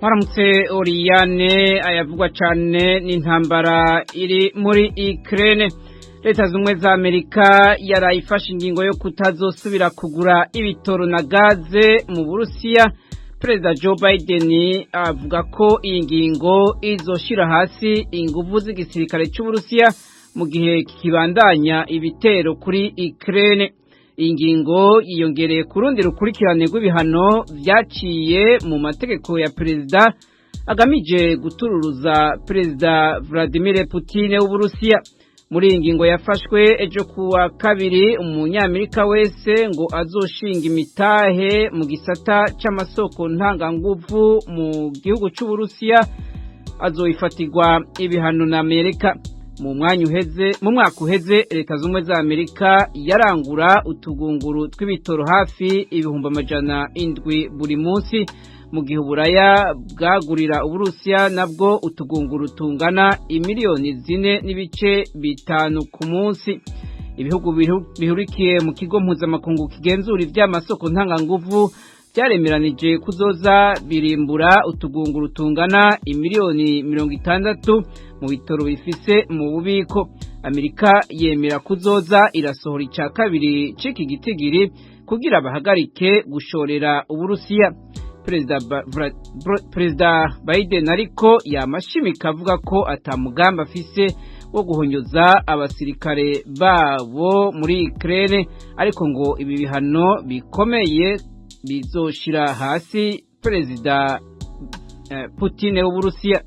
Mwaramutse Oriane. Ayavugwa cyane n'intambara iri muri Ukraine. Leta Zumwe za Amerika yarayifashe ingingo yo kutazosubira kugura ibitoro na gaze mu Burusiya. Perezida Joe Biden avuga ko iyi ngingo izoshira hasi inguvu z'igisirikare cy'Uburusiya mu gihe kibandanya ibitero kuri Ukraine. Iyi ngingo yiyongereye ku rundi rukurikirane rw'ibihano byaciye mu mategeko ya perezida agamije gutururuza Perezida Vladimir Putin w'Uburusiya. Muri iyi ngingo yafashwe ejo kuwa kabiri, umunyamerika wese ngo azoshinga imitahe mu gisata c'amasoko ntanganguvu mu gihugu c'Uburusiya azoyifatirwa ibihano na Amerika. Mu mwanya uheze, mu mwaka uheze, Leta Zumwe za Amerika yarangura utugunguru tw'ibitoro hafi 700,000 buri munsi, mu gihe Uburaya bwagurira Uburusiya nabwo utugunguru tungana imiliyoni 4.5 ku munsi. Ibihugu bihurikiye mu kigo mpuzamakungu kigenzura ivy'amasoko ntanganguvu byaremeranije kuzoza birimbura utugunguru tungana imiliyoni 60 mu bitoro bifise mu bubiko. Amerika yemera kuzoza irasohora ica kabiri c'iki gitigiri kugira bahagarike gushorera Uburusiya. Perezida Biden ariko yamashimika avuga ko atamugambi afise wo guhonyoza abasirikare babo muri Ukraine, ariko ngo ibi bihano bikomeye bizoshira hasi Perezida Putin w'Uburusiya.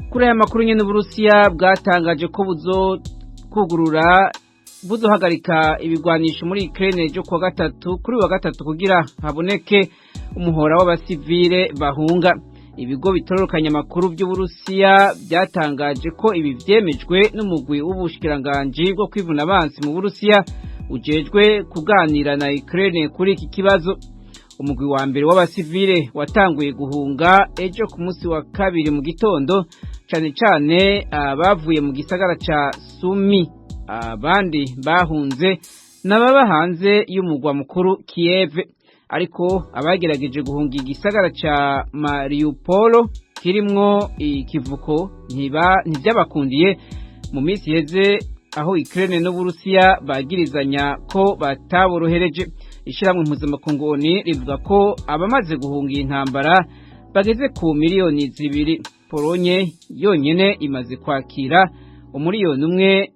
Kuri aya makuru nyene, Uburusiya bwatangaje ko buzokugurura, buzohagarika ibigwanisho muri Ukraine ejo kuwa gatatu, kuri wa gatatu, kugira haboneke umuhora w'abasivile bahunga. Ibigo bitororokanya amakuru by'Uburusiya byatangaje ko ibi vyemejwe n'umugwi w'ubushikiranganji bwo kwivuna abansi mu Burusiya ujejwe kuganira na Ukraine kuri iki kibazo. Umugwi wa mbere w'abasivile watanguye guhunga ejo ku munsi wa kabiri mu gitondo, cane cane abavuye mu gisagara ca Sumi. Abandi bahunze n'ababa hanze y'umugwa mukuru Kiev, ariko abagerageje guhunga igisagara ca Mariupol kirimwo ikivuko ntivyabakundiye. Mu minsi iheze aho Ukraine n'Uburusiya bagirizanya ko bataborohereje, ishyirahamwe mpuzamakungu ONU rivuga ko abamaze guhunga iyi ntambara bageze ku miliyoni 2. Polonye yonyene imaze kwakira 1.2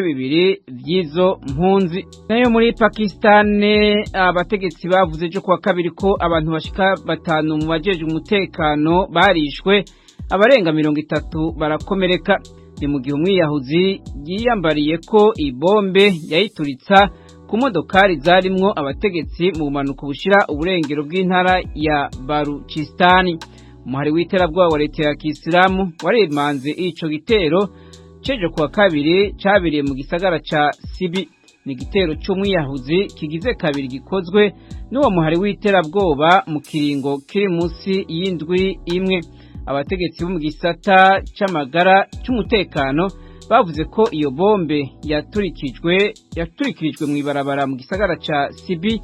miliyoni vy'izo mpunzi. Nayo muri Pakistani, abategetsi bavuze ejo kuwa kabiri ko abantu bashika batanu mu bajejwe umutekano barishwe, abarenga 30 barakomereka. Ni mu gihe umwiyahuzi yiyambariye ko ibombe yayituritsa ku modokari zarimwo abategetsi mu bumanuko bushira uburengero bw'intara ya Baruchistani. Umuhari w'iterabwoba wa Leta ya Kisilamu waremanze ico gitero cejo kuwa kabiri cabereye mu gisagara ca Sibi. Ni igitero c'umwiyahuzi kigize kabiri gikozwe n'uwo muhari w'iterabwoba mu kiringo kiri munsi y'indwi imwe. Abategetsi bo mu gisata c'amagara c'umutekano bavuze ko iyo bombe yaturikirijwe mw'ibarabara mu gisagara ca Sibi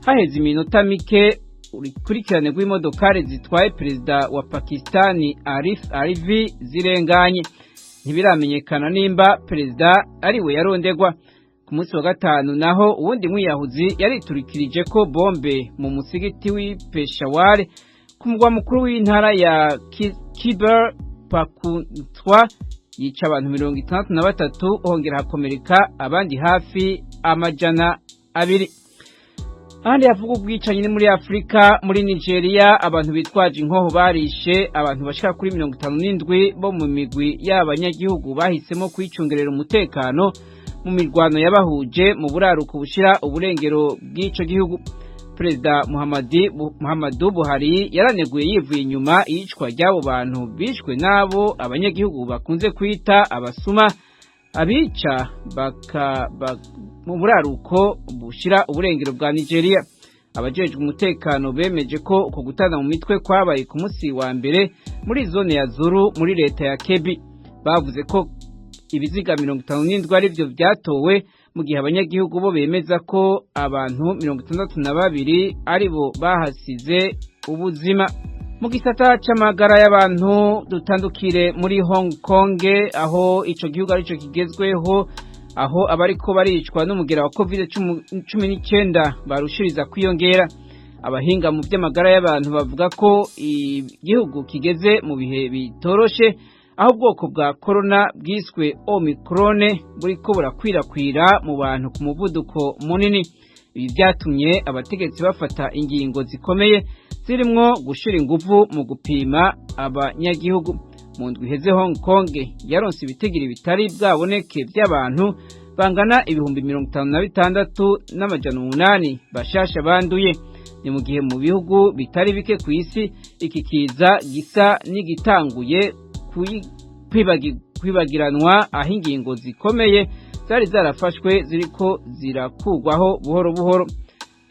haheze iminota mike urukurikirane rw'imodokari zitwaye perezida wa Pakistani Arif Alvi zirenganye. Ntibiramenyekana nimba perezida ariwe yarondegwa. Ku munsi wa gatanu naho, uwundi mwiyahuzi yariturikirije ko bombe mu musigiti w'i Peshawar ku mugwa mukuru w'intara ya Khyber Pakhtunkhwa, yica abantu 63, hongera hakomereka abandi hafi 200. Ahandi havuga ubwicanyi ni muri Afrika. Muri Nigeria, abantu bitwaje inkoho barishe abantu bashika kuri 57 bo mu migwi y'abanyagihugu bahisemo kwicungerera umutekano mu mirwano yabahuje mu buraruko bushira uburengero bw'ico gihugu. Perezida Muhammadu Buhari yaraneguye yivuye inyuma iyicwa ry'abo bantu bishwe n'abo abanyagihugu bakunze kwita abasuma, abica baka mu buraruko bushira uburengero bwa Nigeria. Abajejwe umutekano bemeje ko uko gutana mu mitwe kwabaye ku munsi wa mbere muri zone ya Zuru muri leta ya Kebbi. Bavuze ko ibiziga 57 arivyo vyatowe, mu gihe abanyagihugu bo bemeza ko abantu 62 aribo bahasize ubuzima. Mu gisata c'amagara y'abantu dutandukire muri Hong Kong, aho ico gihugu arico kigezweho, aho abariko baricwa n'umugera wa COVID-19 barushiriza kwiyongera. Abahinga mu by'amagara y'abantu bavuga ko igihugu kigeze mu bihe bitoroshe, aho ubwoko bwa corona bwiswe Omicron buriko burakwirakwira mu bantu ku muvuduko munini. Ibi byatumye abategetsi bafata ingingo zikomeye zirimwo gushira ingufu mu gupima abanyagihugu. Mu ndwi iheze Hong Kong yaronse ibitigiri bitari bwaboneke by'abantu bangana 56,800 bashasha banduye. Ni mu gihe mu bihugu bitari bike ku isi iki kiza gisa n'igitanguye kwibagiranwa, aho ingingo zikomeye zari zarafashwe ziriko zirakugwaho buhoro buhoro.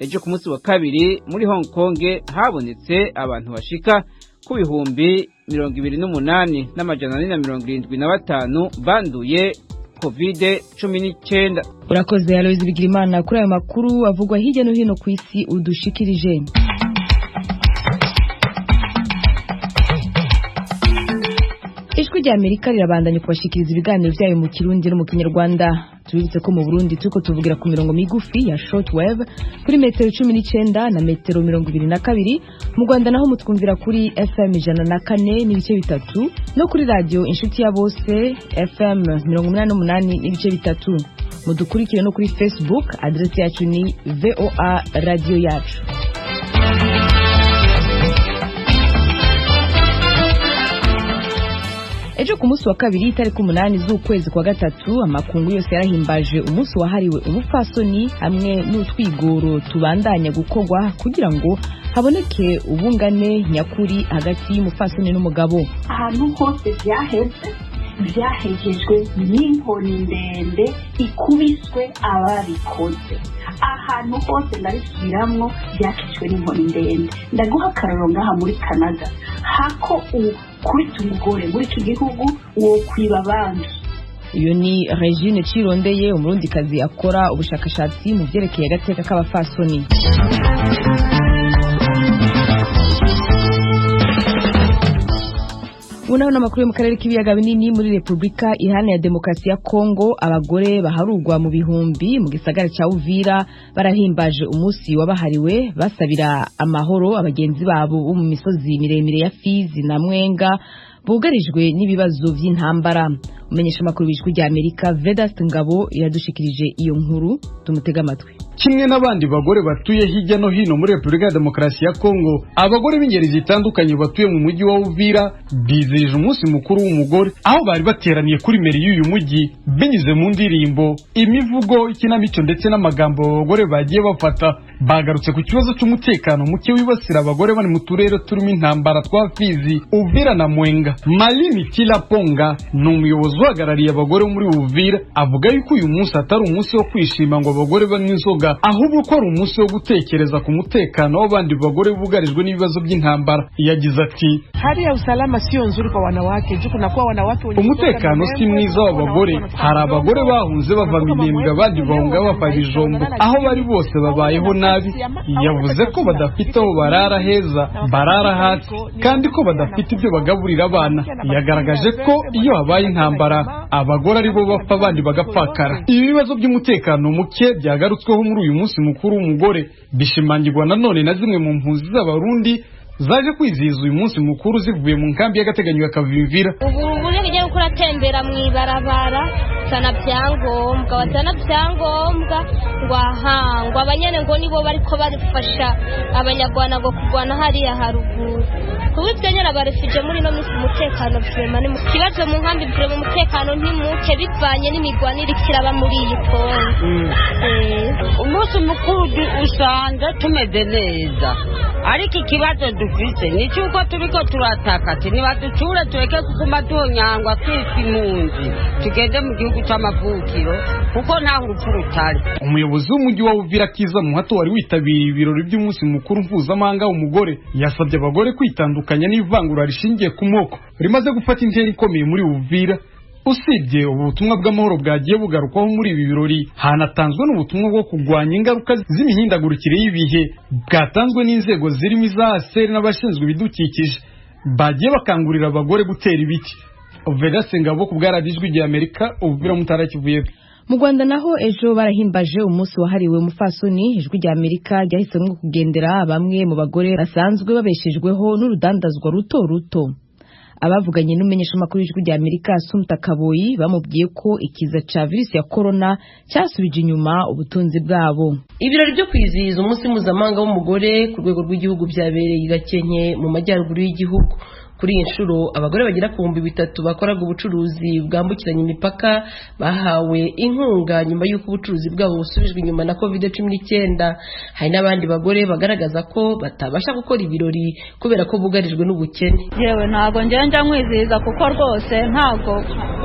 Ejo ku munsi wa kabiri muri Hong Kong habonetse abantu bashika ku 28,475 banduye COVID-19. Urakoze Aloys Bigirimana kuri ayo makuru avugwa hirya no hino ku isi udushikirije. Ijwi rya Amerika rirabandanya kubashikiriza ibiganiro byayo mu Kirundi no mu Kinyarwanda. Tubibutse ko mu Burundi turiko tuvugira ku mirongo migufi ya shortwave kuri metero 19 na metero 22. Mu Rwanda naho mutwumvira kuri FM 104.3 no kuri radio Inshuti ya Bose FM 88.3. Mudukurikire no kuri Facebook, adresi yacu ni VOA Radio Yacu. Ejo ku munsi wa kabiri itariki 8 z'ukwezi kwa gatatu, amakungu yose yarahimbaje umunsi wahariwe umupfasoni hamwe n'utwigoro tubandanya gukorwa kugira ngo haboneke ubungane nyakuri hagati y'umupfasoni n'umugabo. Ahantu hose byaheze byahejejwe n'inkoni ndende ikubiswe ababikoze. Ahantu hose ndabisubiramwo byakijwe n'inkoni ndende. Ndaguha akarorero ngaha muri Canada, hako ukubita umugore muri iki gihugu wokwiba banki. Iyo ni Regine Cirondeye, umurundikazi akora ubushakashatsi mu vyerekeye agateka k'abafasoni. Unaho n'amakuru yo mu karere k'ibiyaga binini. Muri Republika Iharanira Demokarasi ya Kongo, abagore baharurwa mu bihumbi mu gisagara ca Uvira barahimbaje umunsi wabahariwe, basabira amahoro abagenzi babo bo mu misozi miremire ya Fizi na Mwenga bugarijwe n'ibibazo vy'intambara. Umenyesha amakuru w'Ijwi rya Amerika Vedaste Ngabo yadushikirije iyo nkuru, tumutega amatwi. Kimwe n'abandi bagore batuye hirya no hino muri Republika ya Demokarasi ya Kongo, abagore b'ingeri zitandukanye batuye mu mujyi wa Uvira bizihije umunsi mukuru w'umugore, aho bari bateraniye kuri meri y'uyu mujyi binyuze mu ndirimbo, imivugo, ikinamico ndetse n'amagambo abagore bagiye bafata. Bagarutse ku kibazo cy'umutekano muke wibasira abagore bari mu turere turimo intambara twa Fizi, Uvira na Mwenga. Malini Kilaponga ni umuyobozi uhagarariye abagore muri Uvira, avuga yuko uyu munsi atari umunsi wo kwishima ngo abagore banywe inzoga, ahubwo ko ari umunsi wo gutekereza ku mutekano w'abandi bagore bugarijwe n'ibibazo by'intambara. Yagize ati: Hali ya usalama sio nzuri kwa wanawake, juu kunakuwa wanawake wenye umutekano si mwiza w'abagore. Hari abagore bahunze bava Minembwe, abandi bahunga bava Bijombo, aho bari bose babayeho nabi. Yavuze ko badafite aho barara heza, barara hasi, kandi ko badafite ibyo bagaburira abana. Yagaragaje ko iyo habaye intambara abagore aribo bapfa abandi bagapfakara. Ibi bibazo by'umutekano muke byagarutsweho muri uyu munsi mukuru w'umugore bishimangirwa nanone na zimwe mu mpunzi z'Abarundi zaje kwizihiza uyu munsi mukuru zivuye mu nkambi y'agateganyo ya Kavimvira. Ubu uburyo ugiye uratembera mu ibarabara sana byangombwa bazana byangombwa ngo aha ngo abanyene ngo nibo bariko barifasha abanyarwanda ngo kurwana hariya haruguru. Kuba ibyo nyene abarefije muri ino minsi umutekano vrema ni kibazo mu nkambi, vrema umutekano ntimuke bivanye n'imigwanire ikiraba muri iyi Kongo. Umunsi mukuru usanga tumeze neza, ariko ikibazo dufise ni cy'uko turiko turataka ati nibaducure tureke kuguma duhonyangwa twitwa impunzi, tugende mu gihugu c'amavukiro kuko ntaho urupfu rutari. Umuyobozi w'umujyi wa Uvira Kiza Muhato wari witabiriye ibirori by'umunsi mukuru mpuzamahanga w'umugore yasabye abagore kwitandukanya n'ivangura rishingiye ku moko rimaze gufata intera ikomeye muri Uvira. Usibye ubu butumwa bw'amahoro bwagiye bugarukwaho muri ibi birori, hanatanzwe n'ubutumwa bwo kurwanya ingaruka z'imihindagurikire y'ibihe bwatanzwe n'inzego zirimo iza ASR n'abashinzwe ibidukikije, bagiye bakangurira abagore gutera ibiti. Vedaste Ngabo ku bwa Radiyo Ijwi ry'Amerika, Uvira, Mutara Kivuye. Mu Rwanda naho ejo barahimbaje umunsi wahariwe umupfasoni. Ijwi rya Amerika ryahisemo kugendera bamwe mu bagore basanzwe babeshejweho n'urudandazwa ruto ruto. Abavuganye n'umumenyeshamakuru w'Ijwi rya Amerika Assumpta Kaboyi bamubwiye ko ikiza ca virusi ya corona cyasubije inyuma ubutunzi bwabo. Ibirori byo kwizihiza umunsi mpuzamahanga w'umugore ku rwego rw'igihugu byabereye i Gakenke mu majyaruguru y'igihugu. Kuri iyi nshuro abagore bagera ku 3000 bakoraga ubucuruzi bwambukiranya imipaka bahawe inkunga nyuma y'uko ubucuruzi bwabo busubijwe inyuma na COVID-19. Hari n'abandi bagore bagaragaza ko batabasha gukora ibirori kubera ko bugarijwe n'ubukene. Yewe, ntabwo ngenda nkwizihiza kuko rwose ntabwo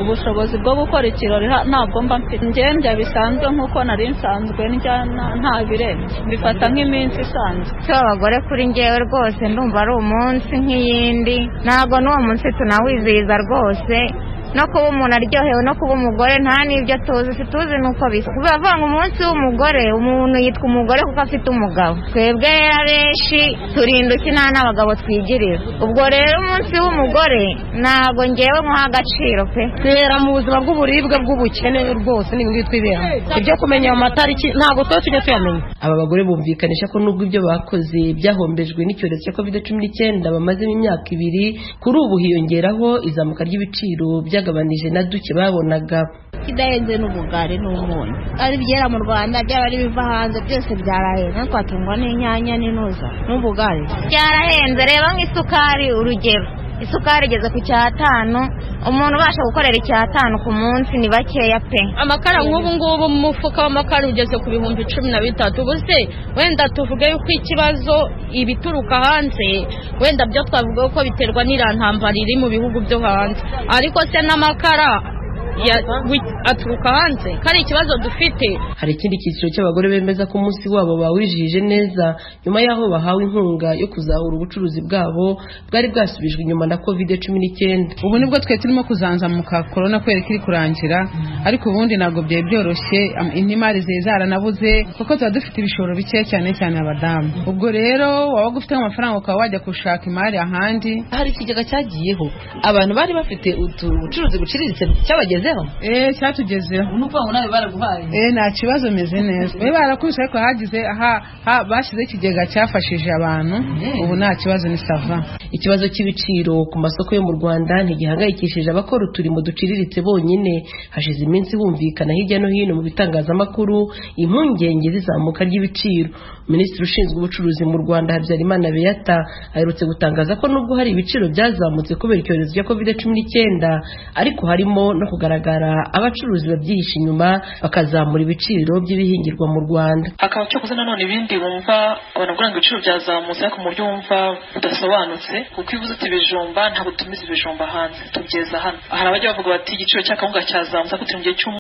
ubushobozi bwo gukora ikirori ntabwo mba mfite. Ngenda bisanzwe nk'uko nari nsanzwe ndya, nta birenze, mbifata nk'iminsi isanzwe. Cyo abagore kuri ngewe rwose ndumva ari umunsi nk'iyindi, ntabwo n'uwo munsi tunawizihiza rwose. No kuba umuntu aryohewe no kuba umugore nta n'ibyo tuzi, situzi nuko bisa. Bavuga ngo umunsi w'umugore, umuntu yitwa umugore kuko afite umugabo. Twebwe rero abenshi turinduki nta n'abagabo twigirira. Ubwo rero umunsi w'umugore ntabwo ngewe nkuha agaciro pe. Twibera mu buzima bw'uburibwe bw'ubukene rwose, ni ibingibi twiberamo. Ibyo kumenya ayo matariki ntabwo tuba tujya tuyamenya. Aba bagore bumvikanisha ko nubwo ibyo bakoze byahombejwe n'icyorezo cya COVID-19 bamazemo imyaka 2, kuri ubu hiyongeraho izamuka ry'ibiciro byagabanije na duke babonaga. Kidahenze n'ubugari n'umunyu, ari ibyera mu Rwanda byaba ari ibiva hanze byose byarahenze, twatungwa n'inyanya n'intuza n'ubugari. Byarahenze, reba nk'isukari urugero, isukari igeze ku 5, umuntu ubasha gukorera 5 ku munsi ni bakeya pe. Amakara nk'ubu ngubu umufuka w'amakara ugeze ku 13,000. Ubu se wenda tuvuge yuko ikibazo ibituruka hanze, wenda byo twavuga ko biterwa n'irantambara iri mu bihugu byo hanze, ariko se n'amakara aturuka hanze kari ikibazo dufite. Hari ikindi cyiciro cy'abagore bemeza ko umunsi wabo bawijihije neza nyuma y'aho bahawe inkunga yo kuzahura ubucuruzi bwabo bwari bwasubijwe inyuma na COVID-19. Ubu nibwo twe turimo kuzanzamuka korona kubera ko iri kurangira, ariko ubundi ntabwo byari byoroshye, imari zari zaranabuze kuko tuba dufite ibishoro bike cyane cyane abadamu. Ubwo rero wabaga ufite amafaranga ukaba wajya gushaka imari ahandi. Hari ikigega cyagiyeho abantu bari bafite ubucuruzi buciriritse cyabagezeho? Cyatugezeho. Ni ukuvuga ngo nawe baraguhaye? Nta kibazo, meze neza. Barakubise ariko hagize bashyizeho ikigega cyafashije abantu, ubu nta kibazo, ni sava. Ikibazo cy'ibiciro ku masoko yo mu Rwanda ntigihangayikishije abakora uturimo duciriritse bonyine. Hashize iminsi humvikana hirya no hino mu bitangazamakuru impungenge z'izamuka ry'ibiciro. Minisitiri ushinzwe ubucuruzi mu Rwanda Habyarimana Beata aherutse gutangaza ko nubwo hari ibiciro byazamutse kubera icyorezo cya COVID-19, ariko harimo no kugaragara abacuruzi babyihisha inyuma bakazamura ibiciro by'ibihingirwa mu Rwanda. Hakaba cyokoze nanone ibindi wumva abantu ngo ibiciro byazamutse ariko mu buryo wumva budasobanutse, kuko iyo uvuze uti ibijumba ntabwo tumiza ibijumba hanze, tubyeza hano. Hari abajya bavuga bati igiciro cy'akawunga cyazamutse ariko turi mu gihe cy'umwaka.